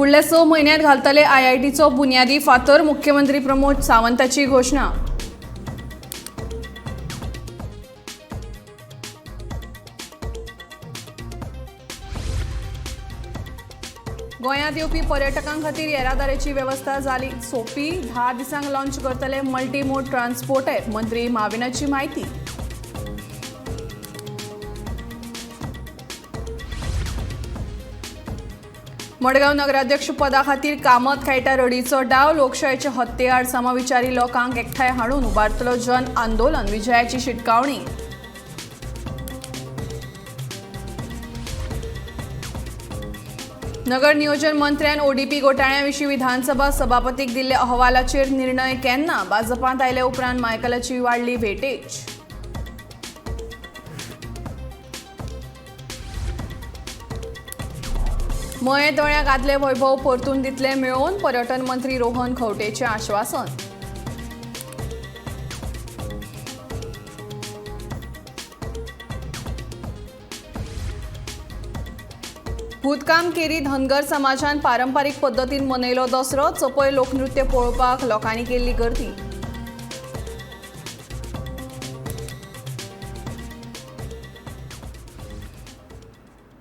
फुडल्या 6 म्हयन्यांत घालतले आयआयटीचो बुन्यादी फातर, मुख्यमंत्री प्रमोद सावंताची घोशणा. गोंयांत येवपी पर्यटकां खातीर येरादारीची वेवस्था जाली सोपी. 10 दिसांक लॉन्च करतले मल्टी मोड ट्रान्सपोर्ट ॲप, मंत्री माविनाची म्हायती. मडगांव नगराध्यक्ष पदा खातीर कामत खेळटा रडीचो डाव. लोकशायेचे हत्ये आड समविचारी लोकांक एकठांय हाडून उबारतलो जन आंदोलन, विजयाची शिटकावणी. नगर नियोजन मंत्र्यान ओडीपी घोटाळ्या विशीं विधानसभा सभापतीक दिल्ल्या अहवालाचेर निर्णय केन्ना? भाजपांत आयले उपरांत मायकलाची वाडली भेटेज. मयें तळ्याक आदले वैभव परतून दितले मेळोवन, पर्यटन मंत्री रोहन खंवटेचें आश्वासन. भूतकाम केरी धनगर समाजान पारंपारीक पद्दतीन मनयलो दसरो. चपय लोकनृत्य पळोवपाक लोकांनी केल्ली गर्दी.